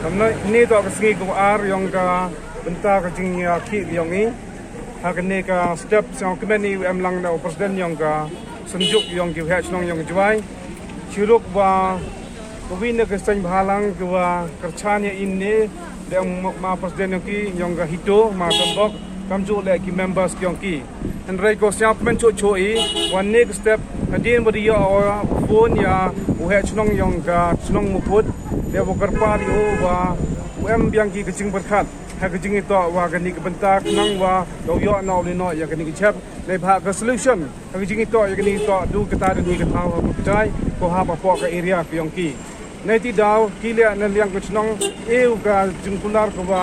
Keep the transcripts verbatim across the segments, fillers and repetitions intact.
Kamni toh ka sngi ka ar yong ka bynta ka jingyakhih yong i. Ha kani ka step sngewkmen i u em lang da u president yong ka synjuk yong ki waheh chnong yong ka Jwai. Chiruk wa ka wi na ka seng bhalang ki wa kyrchan ya ini da ma president yong ki yong ka HITO, ma Tombok, kamjooh le ki members yong ki. Hynrei ko sngewkmen chooh chooh i, wa ne ka step, hadien wa da yoh o phone ya u waheh chnong yong ka chnong Mukut, da wa kyrpad i o wa u em biang ki ka jingpyrkhat ha ka jingitoh wa kani ka bynta khnang wa yow yoh noh u li noh ya kani ka jhep, neibhah ka solution ha ka jingitoh ya kani toh du kata da ni ka thaw ha ka kjai ko ha hapoh ka area ka yong ki. Neiti daw ki le na liang ka chnong e u ka jingkular ka wa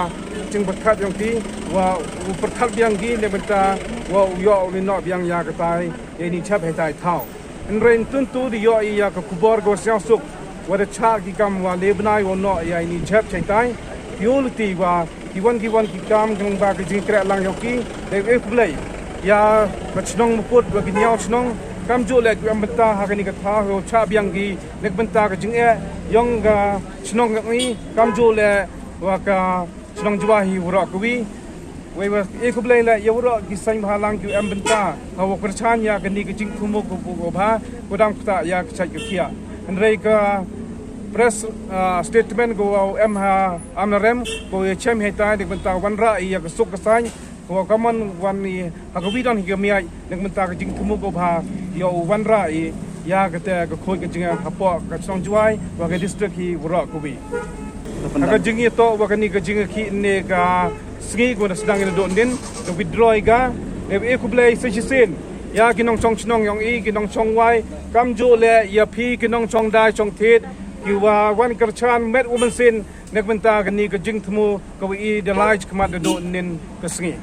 jingpyrkhat yong ki, wa u pyrkhat biang ki neibynta wa u yoh u li noh biang ya katai ya ini jhep heitai thaw. Hynrei tyntu da yoh i ya ka khubor ka wa sngewsuk wa da chah ki kam wa le bnai wa noh ya ini jhep chaitai. Yow luti wa ki wan ki wan ki kam khnang ba ka jingkreh lang yong ki. Da e khublei ya ka chnong Mukut wa ki ñiaw chnong, kamjooh le ki em bynta ha kani ka thaw, yow chah biang ki ne ka bynta ka jingeh yong ka chnong yong i, kamjooh le wa ka chnong Jwai hi waroh kawi. Wei wa e khublei le ya waroh ki seng bhalang ki em bynta ha wa kyrchan ya kani ka jingthmu ko ko bha, ko dang kata ya ka chait ka khiah. Hynrei ka press, ah, statement ko wa em ha Amlarem ko ya chem heitai ne ka bynta wanrah i ya ka suk ka saiñ ko wa kammon wan i ha ka wi don hi ka miat ne ka bynta ka jingthmu ko bha yow wanrah i ya kata ka khuid ka jingeh hapoh ka chnong Jwai wa ka district hi waroh kawi. Ha ka jingitoh wa kani ka jingyakhih ne ka sngi ko da sdang i na doh nin, da withdraw i ka, da e khublei sa chisien ya ki nongchong chnong yong i, ki nongchong wai, kamjooh le ya phi ki nongchong dai chong thied ki wa wan kyrchan met wa mynsien ne ka bynta kani ka jingthmu ka wa i da lai chakhmat da doh nin ka sngi.